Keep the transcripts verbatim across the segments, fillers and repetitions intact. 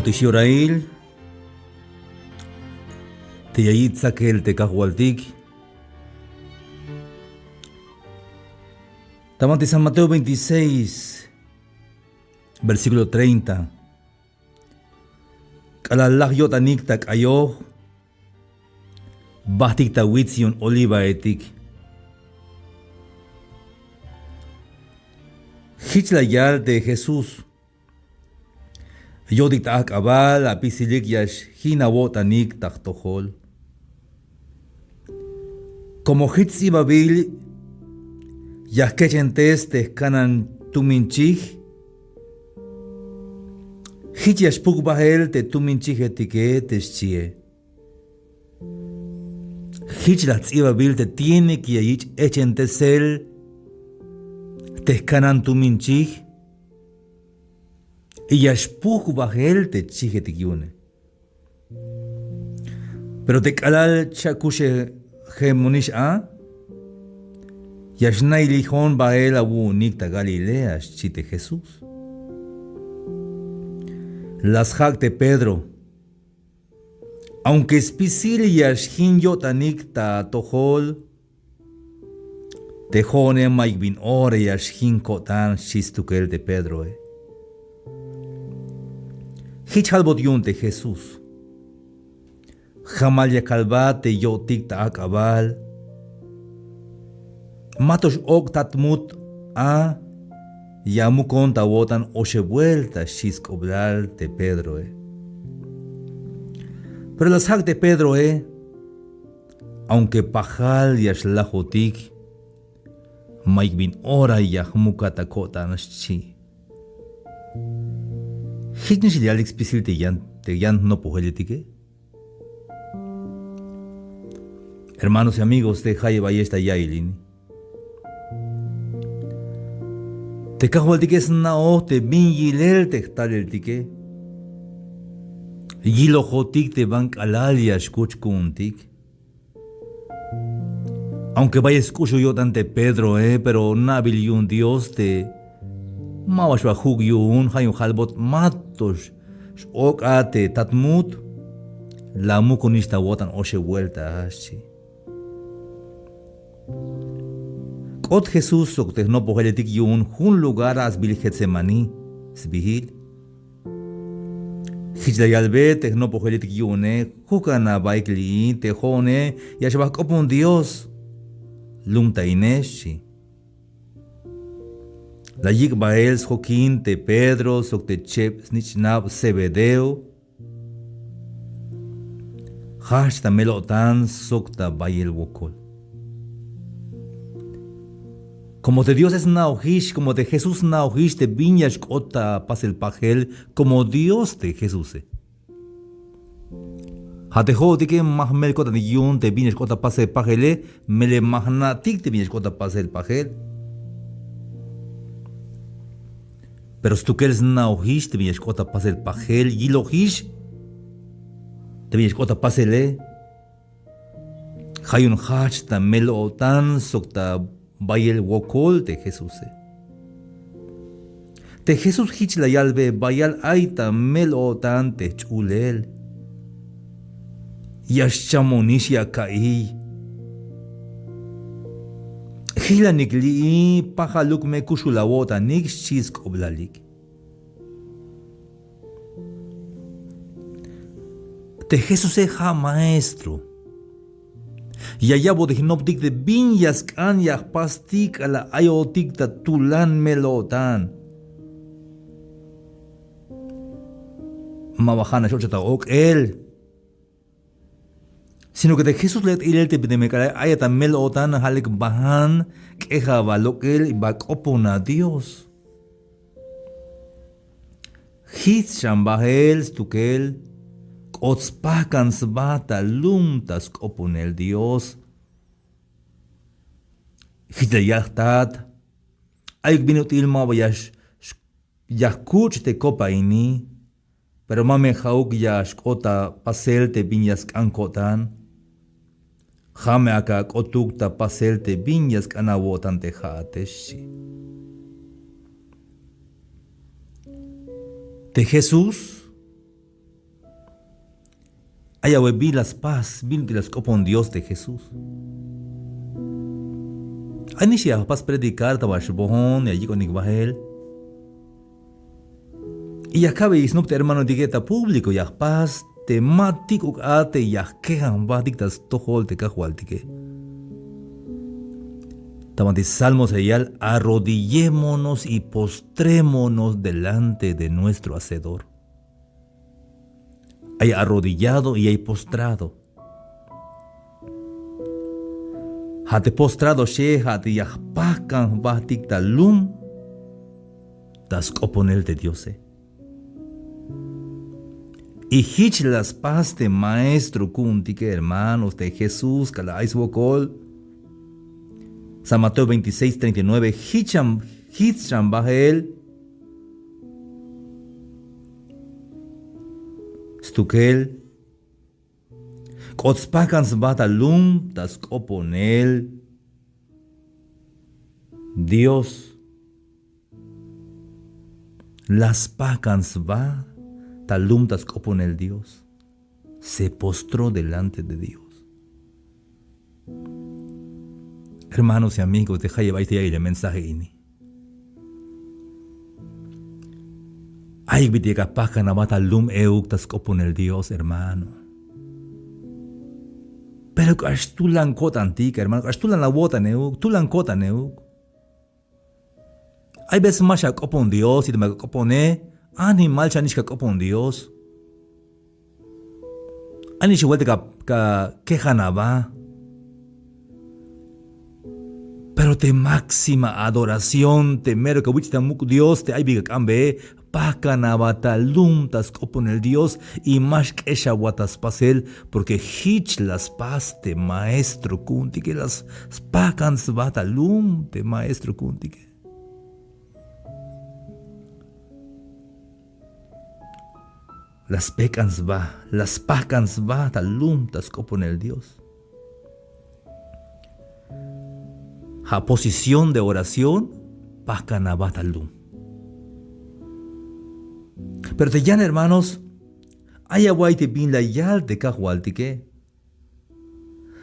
Te yorail te ya yich' tsakel te Kajwaltik. Ta banti San Mateo veintiséis, versículo treinta. K'alal laj yo'tanik ta k'ayoj, bajtik ta wits yu'un Olivaetik. Jich la yal te Jesús: Yo'tik ta ajk'abal apisilik ya xjin awo'tanik ta jtojol. Como jich ts'ibabil ya jkechentes te jkanan tumin chij, jich ya xpuk bajel te tumin chijetike, te xchie. Jich la jts'ibabil te tiene que ya yich' echentesel te jkanan tumin chij, y ya xpuk bajel te chijetik yu'une. Pero te k'alal cha'kuxejemonix a, ya xna'ilijon bajel awu'unik ta Galilea, xchi te Jesús. La sjak' te Pedro: Aunque spisil ya xjin yo'tanik ta atojol, te jo'one mayuk bin ora ya xjin ko'tan, xchi stukel te Pedroe. Jich jalbot yu'un te Jesús: Jamal ya kalbat te yo'tik ta ajk'abal, ma to x-ok' tat mut a, ya amukon ta awo'tan oxeb vuelta, xchi sk'oblal te Pedroe. Pero la sjak' te Pedroe: Aunque pajal ya xlajotik, mayuk bin ora ya jmukat ta ko'tan, xchi. Jichnix la yalik spisil te yan, te yan jnopojeletike. Hermanos y amigos te jayeb ayex ta ya'il ini, te Kajwaltike sna'oj te bin yilel te jtaleltike. Yilojotik te ban k'alal ya xkuch ku'untik. Aunque bayel sk'uxul yo'tan te Pedroe, pero na'bil yu'un Dios te maba xba juk' yu'un, ja' yu'un jalbot: Ma to x-ok' a te tat mut, la amukonix ta awo'tan oxeb vuelta a, xchi. K'ot Jesús sok te jnopojeletik yu'un jun lugar a sbiil Getsemaní sbiil. Jich la yalbe te jnopojeletik yu'une: Jukan abaik li'i, te jo'one ya xba jk'opon Dios. Lum ta ine, xchi. La yik' bael sjokin te Pedro sok te cheb snich'nab Zebedeo. Jajch ta mel-o'tan sok ta bayel wokol. Como te Diose sna'ojix, como te Jesús sna'ojix te bin ya xk'ot ta pasel pajel, como Dios te Jesuse. Ja' te jo'otike ma jmel ko'tanik yu'un te bin ya xk'ot ta pasel pajele, melel ma jna'tik te bin ya xk'ot ta pasel pajel. Pero stukel sna'ojix te bin ya xk'ot ta pasel pajel, yilojix te bin ya xk'ot ta pasele. Ja' yu'un jajch ta mel-o'tan sok ta bayel wokol te Jesuse. Te Jesús jich la yalbe: Bayal ay ta mel-o'tan te jch'ulel. Ya xchamonix, ya ka'iy. Jilanik li'i, pajaluk me kuxul awo'tanik, xchi sk'oblalik. Te Jesuse ja' maestro. Ya ya'botik jnoptik te bin ya sk'an ya jpastik k'alal ayotik ta tulan mel-o'tan. Maba ja'nax och'at ta ok'el. Sino que te Jesús lek t'ilel te bin teme k'alal ayat ta mel-o'tan ja' lek bajan, k'eja aba lok'el, ba k'opona Dios. Jich xan bael stukel k'ot spajk'an sba ta lum ta sk'oponel Dios. Jich la yal jtat: Ayuk bin ut'il maba ya x-, x-, ya jkuch' te kopa ini, pero ma me ja'uk ya xk'ot ta pasel te bin ya sk'an ko'tan. Ja' me ak'a ak'otuk ta pasel te bin ya sk'an awo'tan te ja'ate, xchi. Te Jesús Ay awe' bin la spas, bin ut'il la sk'opon Dios te Jesús. Ay nix ya jpas predicar ta ba xboon, ya yik'onik bael. Y ya ka'bey snop te hermanoetike ta público, ya jpas te ma tik'uk a te ya jkejan jbatik ta stojol te Kajwaltike. Ta banti Salmos ya yal: arrodillémonos y postrémonos delante de nuestro Hacedor. Ay arrodillado y ay postrado. Ja' te postrado xe, ja' te ya jpajkan jbatik ta lum ta sk'oponel te Diose. Y jich la spas te maestro ku'untike, hermanos, te Jesús k'alal ay swokol. San Mateo veintiséis treinta y nueve, jich xan, jich xan bael stukel k'ot spajkan sba ta lum ta sk'oponel Dios. La spajkan sba ta lum ta sk'oponel Dios. Se postró delante de Dios. Hermanos y amigos, te jayeb ay te ya'iyel mensaje ini. Ayuk bit'il ya apajkan aba ta lum euk ta sk'oponel Dios, hermano. Pero k'ax tulan ko'tantik, hermano, k'ax tulan awo'tan euk, tulan ko'tan euk. Ay veces ma xak'opon Dios, y teme ak'opone, animal xanix kak'opon Dios. Anix vuelta ka, ka kejan aba. Pero te máxima adoración, te mero kawich' ta muk' Dios, te ay bi kak'anbe, pajkan aba ta lum ta sk'oponel Dios, y ma xk'ex awa ta spasel, porque jich la spas te maestro ku'untike, la spajkan sba ta lum te maestro ku'untike. La spejk'an sba, la spajk'an sba ta lum ta sk'oponel Dios. Ja' posición de oración, pajk'an aba ta lum. Pero te yan, hermanos, ay awa'iy te bin la yal te Kajwaltike.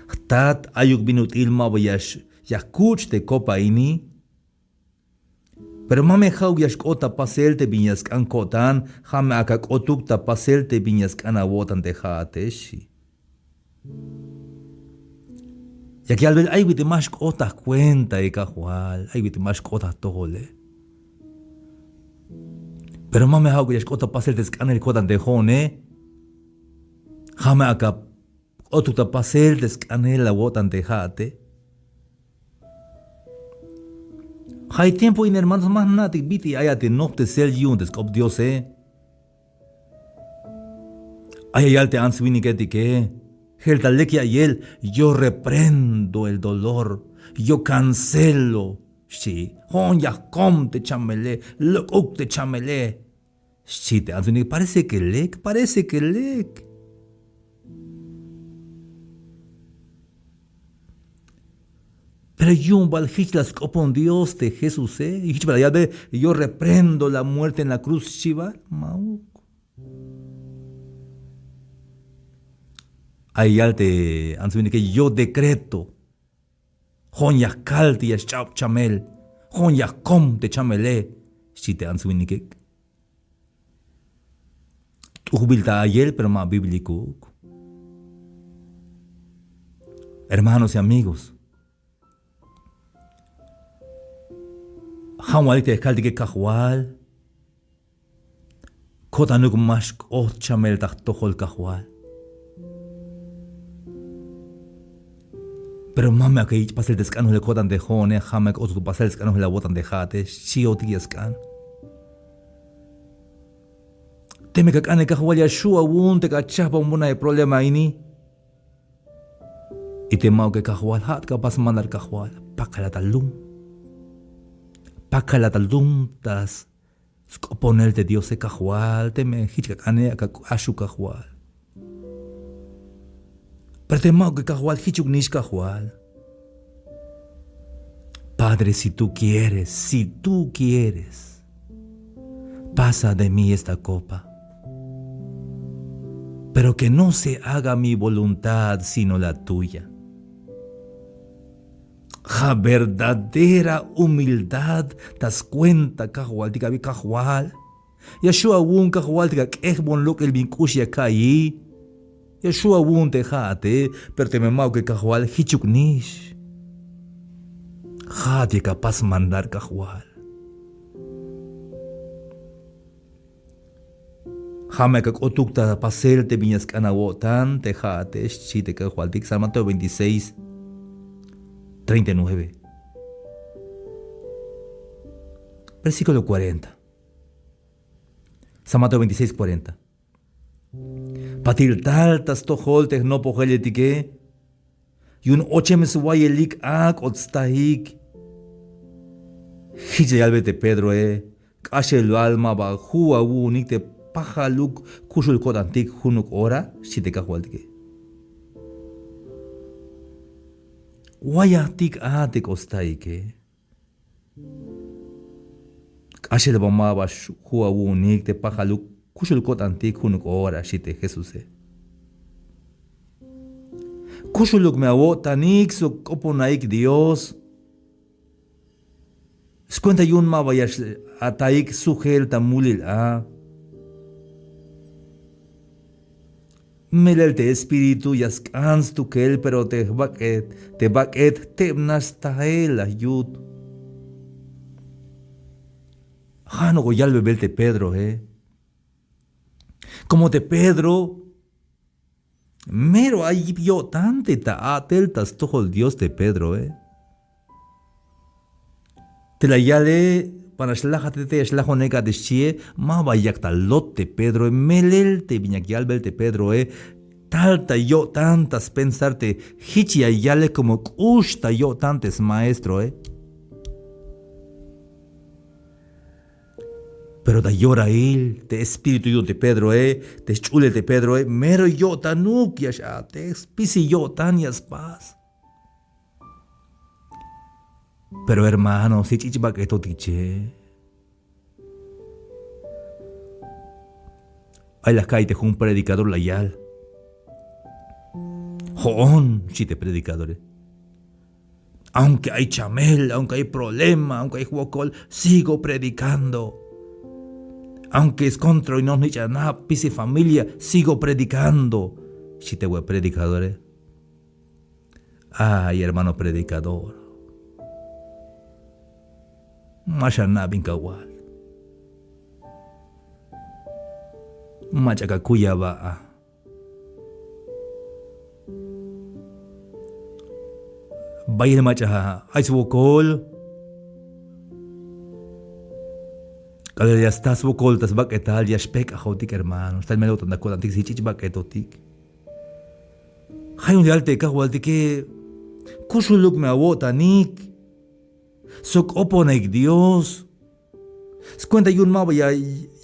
Jtat, ayuk bin ut'il maba ya x-, ya jkuch' te kopa ini. Pero ma me ja'uk ya xk'ot ta pasel te bin ya sk'an ko'tan, ja' me ak'a k'otuk ta pasel te bin ya sk'an awo'tan te ja'ate, xchi. Yak yalbel ay bit'il ma xk'ot ta jkuentae, Kajwal, ay bit'il ma xk'ot ta jtojole. Pero ma me ja'uk ya xk'ot ta pasel te sk'anel ko'tan te jo'one, ja' me ak'a k'otuk ta pasel te sk'anel awo'tan te ja'ate. Ja' ay tiempo in, hermanos, ma jna'tik bit'il ay a te nojptesel yu'un te sk'op Diose. Ay ya yal te ants winiketike, jel ta lek ya'iyel: yo reprendo el dolor, yo cancelo, xchi. Jo'on ya jkom te chamele, lok'uk te chamele. Xchi te ants winik, parece que lek, parece que lek. Pero yu'un bal jich la sk'opon Dios te Jesuse, jich bal la yalbe: yo reprendo la muerte en la cruz, xchi bal, ma'uk. Ay yal te ants winike: yo decreto. Jo'on ya jkal te ya xch'ab chamel. Jo'on ya jkom te chamele, xchi te ants winike. T'ujbil ta ayel, pero ma bíblicuk. Hermanos y amigos, ja' walik te ya jkaltike Kajwal. Ko'tanuk ma xk'ot chamel ta jtojol Kajwal. Pero ma me ak'a yich' pasel te sk'anojel ko'tan te jo'one, ja' me k'otuk pasel sk'anojel awo'tan te ja'ate, xchiotik ya sk'an. Teme ka k'ane Kajwal, ya xju' awu'un te ka chajbanbon a e problema ini. Y te ma'uke Kajwal, ja'at ka pas mandar Kajwal, pakala ta lum. Pakala ta lum ta sk'oponel te Diose, Kajwal, teme jich ka k'ane, ak'a axuk Kajwal. Pero te ma'uke Kajwal, jichuk nix Kajwal. Padre, si tú quieres, si tú quieres, pasa de mí esta copa. Pero que no se haga mi voluntad, sino la tuya. Ja' verdadera humildad ta skuenta Kajwaltik abi: Kajwal, ya xu' awu'un Kajwaltik, ak'ejbon lok'el bin k'ux ya ka'iyi. Ya xu' awu'un te ja'ate, pero teme ma'uke Kajwal, jichuk nix. Ja'at yak apas mandar Kajwal. Ja' me yak ak'otuk ta pasel te bin ya sk'an awo'tan te ja'ate, xchi te Kajwaltik. San Mateo veintiséis, treinta y nueve. Versículo cuarenta. San Mateo veintiséis cuarenta. Patil tal ta stojol te jnopojeletike yu'un ochem swayelik ak'ot staik. Jich la yalbe te Pedroe: K'axel loal ma ba ju' awu'unik te pajaluk kuxul ko'tantik junuk ora, xchi te Kajwaltike. Wayajtik a te k'ot staike. K'axel ba ma ba ju' awu'unik te pajaluk kuxul ko'tantik junuk ora, xchi te Jesuse. Kuxuluk me awo'tanik sok k'oponaik Dios. Skuenta yu'un ma ba ya ataik sujel ta mulil a. Melel te espíritu ya sk'an stukel, pero te bak'et, te bak'et tebnax stajel la yut. Ja' nok'o yalbebel te Pedroe. Como te Pedro mero ay yip yo'tan te ta a'tel ta stojol Dios te Pedroe. Te la yale: Banax lajate, te ya xlajonek a, te xchie. Ma ba yak ta lot te Pedroe, melel te bin yak yalbel te Pedroe. Tal ta yo'tan ta spensar te jich ya yale, como k'ux ta yo'tan te smaestroe. Pero ta yorail te espíritu yu'un te Pedroe, te sch'ulel te Pedroe, mero yo'tanuk ya x-a'tej, spisil yo'tan ya spas. Pero hermano, si ch'ich' bak'etotik che. Ay la ka'iy te jun predicador la yal. Jo'on, xchi te predicadore. Aunque ay chamel, aunque ay problema, aunque ay jwokol, sigo predicando. Aunque skontroinon jnich'anab, spisil familia, sigo predicando, xchi te we' predicadore. Ay, hermano predicador, ma xana' bin kawal. Mach'a ka kuy aba a. Bayel mach'a ay swokol. K'alal ya sta swokol ta sbak'etal, ya xpejk'ajotik, hermano. Xtal mel yo'tan ta ko'tantik si ch'ich' bak'etotik. Ja' yu'un la yal te Kajwaltike: Kuxuluk me awo'tanik sok k'oponaik Dios. Skuenta yu'un ma ba ya,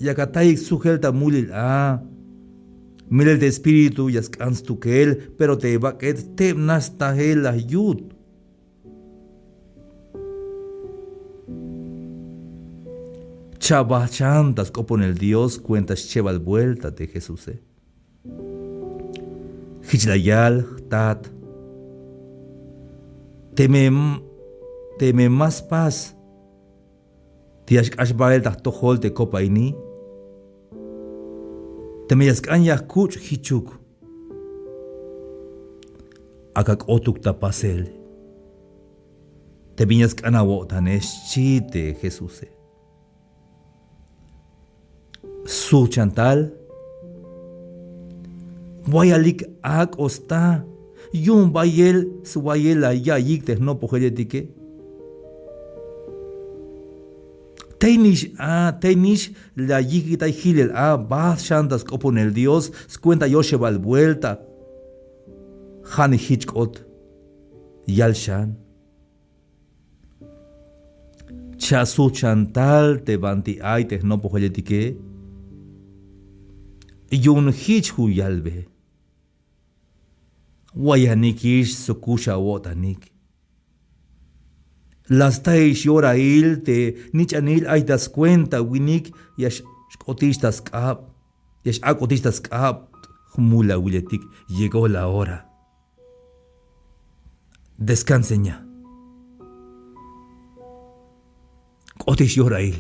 yak ataik sujel ta mulil a. Melel te espíritu ya sk'an stukel, pero te bak'et tebnax stajel la yut. Cha'bajt xan ta sk'oponel Dios skuenta schebal buelta te Jesuse. Jich la yal: Jtat, teme, teme ma spas te ya xk'ax bael ta jtojol te kopa ini, teme ya sk'an ya jkuch' jichuk, ak'a k'otuk ta pasel te bin ya sk'an awo'tane, xchi te Jesuse. Sujt xan tal, wayalik ak'o sta yu'un bayel swayel la ya'iyik te jnopojeletike. Tey nix a, tey nix la yijkitay jilel a, bajt xan ta sk'oponel Dios skuenta yoxebal buelta. Ja' ni jich k'ot, yal xan. Cha' sujt xan tal te banti ay te jnopojeletike yu'un jich jun yalbe. Wayanikix sok kux awo'tanik. La staix yorail te jnich'anil ay ta skuenta winik ya xk'otix ta sk'ab, ya x-ak'otix ta sk'ab Jmulawiletik, llegó la hora. Descansen ya. K'otix yorail.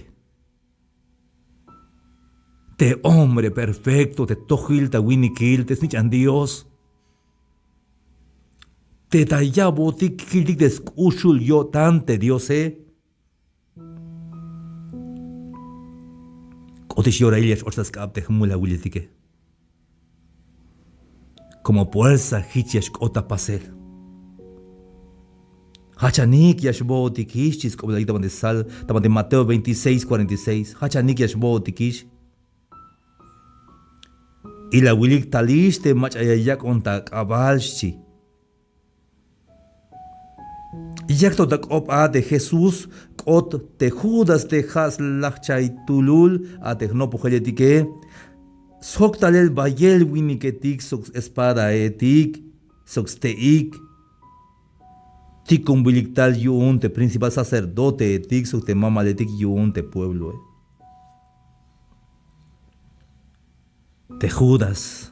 Te hombre perfecto, te tojil ta winikil, te snich'an Dios. Te ta ya'botik kiltik te sk'uxul yo'tan te Diose. K'otix yorail ya x-och ta sk'ab te jmulawiltike. Como puersa jich ya xk'ot ta pasel. Jachanik ya xbootikix, xchi sk'oplal ta banti sal, ta banti Mateo veintiséis cuarenta y seis. Jachanik ya xbootikix. Ilawilik talix te mach'a ya yak'on ta ak'abal, xchi. Yak to ta k'op a te Jesús, k'ot te Judas te ja' slajchaytulul a te jnopojeletike. Sjok talel bayel winiketik sok espadaetik sok ste'ik. Tikonbilik tal yu'un te principal sacerdoteetik sok te mamaletik yu'un te puebloe. Te Judas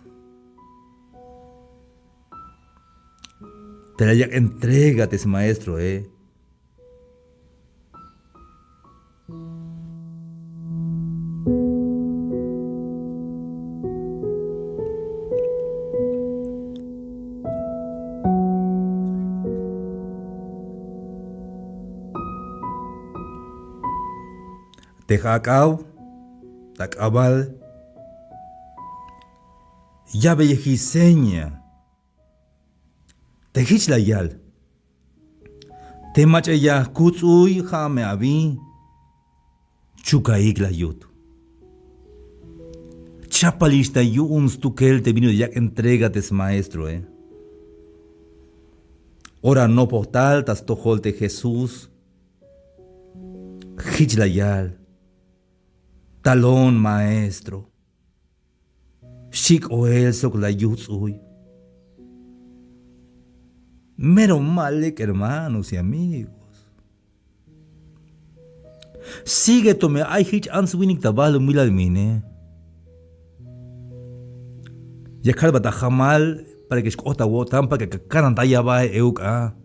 te la yak' entrega te smaestroe. Te ak'ab, ta k'abal, ya'beyejix seña. Te jich la yal: Te mach'a ya jkuts'uy, ja' me abi, chukaik, la yut. Chapalix ta yu'un stukel te bin la yak' entrega te smaestroe. Ora nopoj tal ta stojol te Jesús, jich la yal: Talon, maestro. Xchi k'oel sok la yujts'uy. Mero ma lek, hermanos y amigos. Sigue to me ay jich ants winik ta balumilal mine. Ya kalbat ta jamal para que xk'ot awo'tan, para que akanan ta yabae euk a.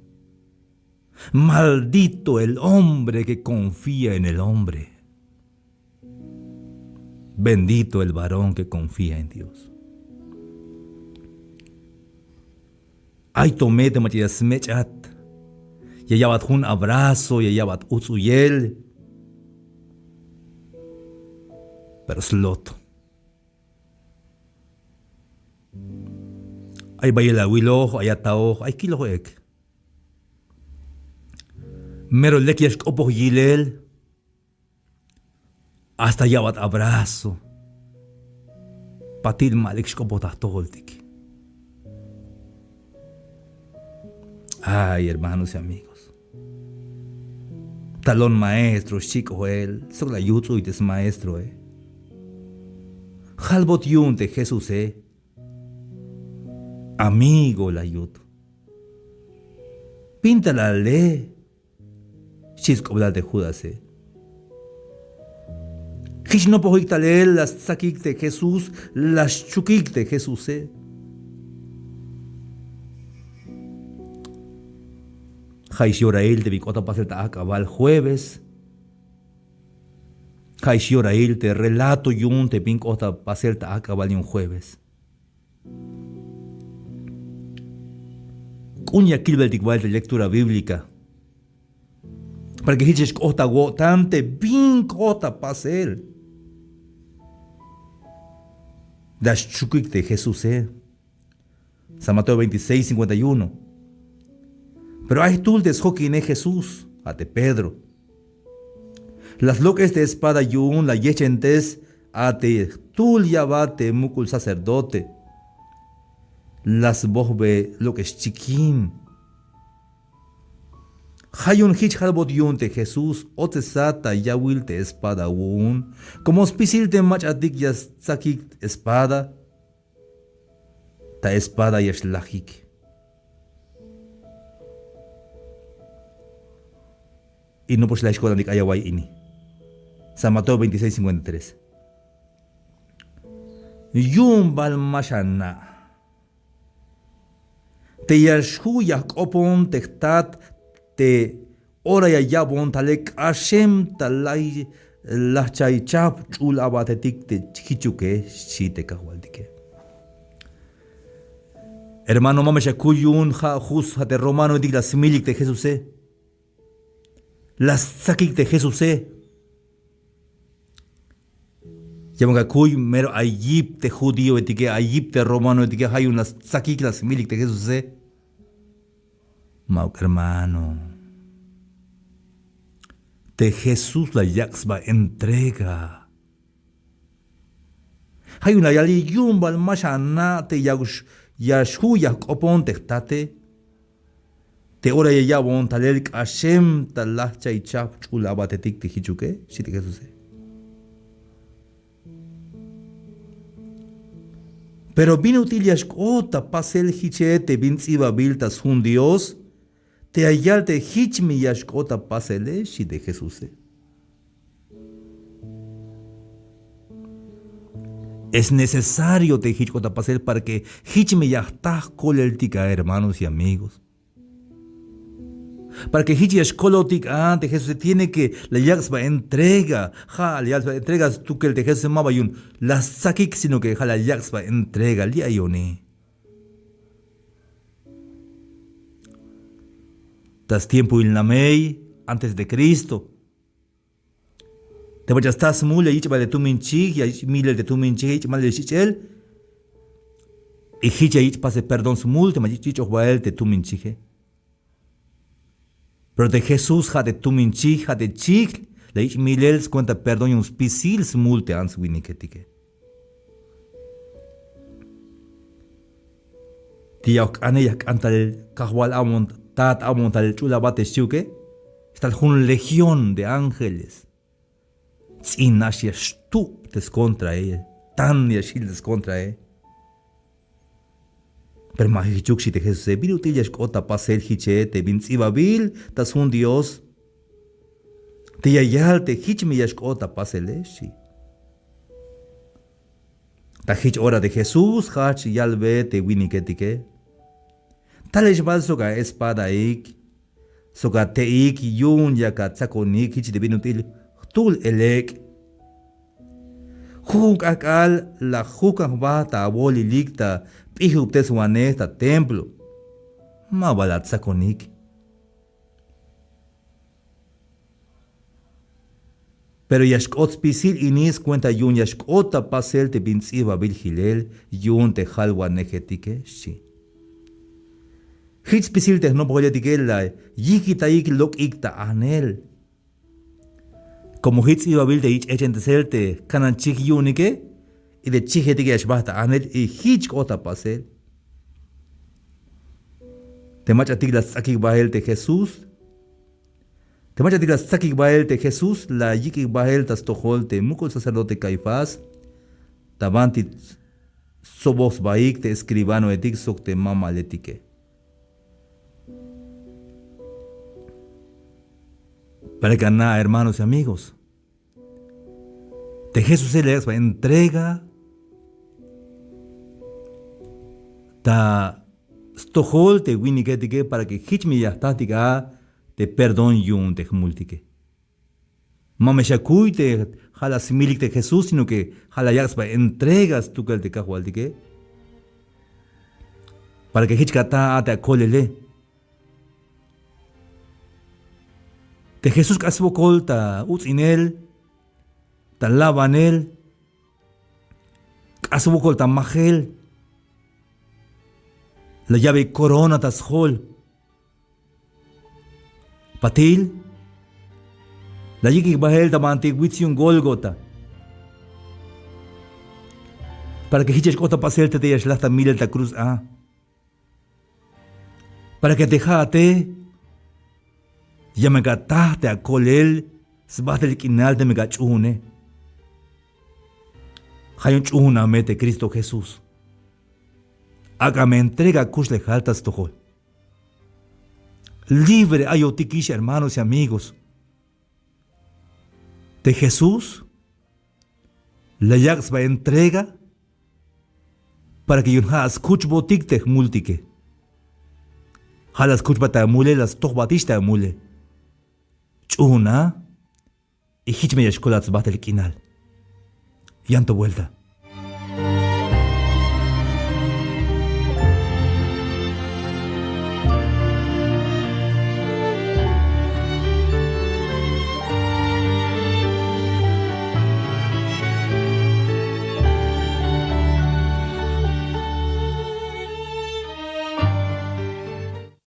Maldito el hombre que confía en el hombre. Bendito el varón que confía en Dios. Ay to me te mach'a ya smech'at, ya ya'bat jun abrazo, ya ya'bat uts'uyel. Pero slot. Ay bayel awiloj, ay ataoj, ay kiloj ek. Mero lek ya xk'opoj yilel. Hasta ya'bat abrazo. Patil ma lek xk'opoj ta jtojoltik. Ay, hermanos y amigos. Talon, maestro, xchi k'oel sok la yujts'uy te smaestroe. Jalbot yu'un te Jesuse. Amigo, la yut. Pinta la le. Xchi sk'oplal te Judase. Jich nopojik talel la stsakik te Jesús, la xchukik te Jesuse. Ja'ix yorail te bin k'ot ta pasel ta ajk'abal jueves. Ja'ix yorail te relato yu'un te bin k'ot ta pasel ta ajk'abal yu'un jueves. K'un ya kilbeltik bael te lectura bíblica. Para que jich ya xk'ot awo'tan te bin k'ot ta pasel. La xchukik te Jesuse. San Mateo veintiséis cincuenta y uno. Pero ay jtul te sjokinej Jesús, a te Pedro. La slok'es te espada yu'un, la yejchentes a te jtul ya'bat te muk'ul sacerdote. La sbojbe lok'ex chikin. Ja' yu'un jich jalbot yu'un te Jesús, otsesat ta yawil te espada wu'un, como spisil te mach'atik ya stsakik espada, ta espada ya xlajik. Y nopox la xko'tantik ay away ini. San Mateo veintiséis cincuenta y tres. Yu'un bal ma xana'. Te ya xju' ya jk'opon te jtat te ora ya ya'bon talel k'axem ta lajchay chajp ch'ul abatetik te jichuke, xchi te kajwaltike. Hermano, ma me xakuy yu'un, ja' jus ja' te romanoetik la smilik te Jesuse. La stsakik te Jesuse. Ya me akuy mero ay yip te judíoetike, ay yip te romanoetike, ja' yu'un la stsakik la smilik te Jesuse. Ma'uk, hermano. Te Jesús la yak' sba entrega. Ja' yu'un la yal yu'un bal ma xana' te ya xju' ya jk'opon te jtate. Te ora ya ya'bon talel k'axem ta lajchay chajp ch'ul abatetik te jichuke, xchi te Jesuse. Pero bin ut'il ya xk'ot ta pasel jiche te bin ts'ibabil ta sjun Dios, te ya yal te jich me ya xk'ot ta pasele, xchi te Jesuse. Es necesario te jich k'ot ta pasel para que jich me ya jta jkoleltik a, hermanos y amigos. Para que jich ya xkolotik a te Jesuse, tiene que la yak' sba entrega. Ja' la yak' sba entrega stukel te Jesuse, ma ba yu'un la stsakik, sino que ja' la yak' sba entrega. Li' ayoni. Ta stiempoil namey antes de Cristo, te mach'a sta smul ya yich' bael te tumin chij, ya yich' milel te tumin chij, ya yich' malel xch'ich'el. Y jich ya yich' pasel perdón smul te mach'a yich' ch'ich'oj bael te tumin chije. Pero te Jesús ja' te tumin chij, ja' te chij la yich' milel skuenta perdón yu'un spisil smul te ants winiketike. Te ya jk'ane, ya jk'an talel Kajwal a'bon, Tat a'bon talel ch'ul abat te xchiuke, xtal jun legión de ángeles. Ts'in nax ya xtub te skontrae, tan ya xjil te skontrae. Pero ma jichuk, xchi te Jesuse, bin ut'il ya xk'ot ta pasel jiche te bin ts'ibabil ta sjun Dios, te ya yal te jich me ya xk'ot ta pasele, xchi. Ta jich ora te Jesús jajch yalbe te winiketike: Talex bal sok a espadaik sok a te'ik yu'un yak atsakonik jich te bin ut'il jtul elek'. Jujun k'ajk'al la jujkan jba ta awolilik ta p'ijubteswanej ta templo. Ma bal atsakonik. Pero ya xk'ot spisil ini skuenta yu'un ya xk'ot ta pasel te bin ts'ibabil jilel yu'un te jalwanejetike, xchi. Jich spisil te jnopojeletike la yijkitayik lok'ik ta ajnel. Como jich ts'ibabil te yich' jch'echentesel te kanan chij yu'unike, y te chijetike ya xbajt ta ajnel, y jich k'ot ta pasel. Te mach'atik la sts'akik bael te Jesús, te mach'atik la stsakik bael te Jesús, la yik'ik bael ta stojol te muk'ul sacerdote Caifás, ta banti stsoboj sbaik te escribanoetik sok te mamaletike. Para que ana', hermanos y amigos, te Jesuse la yak' sba entrega ta stojol te winiketike para que jich me ya jtatik a te perdón yu'un te jmultike. Ma me xakuy te ja' la smilik te Jesús, sino que ja' la yak' sba entrega stukel te Kajwaltike para que jich ka ata a te akolele. Te Jesús k'ax swokol ta uts'inel, ta labanel, k'ax swokol ta majel. La ya'bey corona ta sjol. Patil, la yik'ik bael ta banti wits yu'un Gólgota, para que jich ya xk'ot ta pasel te ya xlaj ta milel ta cruz a. Para que te ja'ate ya me ka taj te akolel sbajtel k'inal te me ka ch'uune. Ja' yu'un ch'uuna me te Cristo Jesús. Ak'a me entrega akuxlejal ta stojol. Libre ayotikix, hermanos y amigos. Te Jesús la yak' sba entrega Para ke yu'un ja' skuchbotik te jmultike. Ja' la skuchbat ta mule, la stojbatix ta mule. Ch'uuna. Y jich me ya xkolat sbajtel k'inal. Yan to vuelta.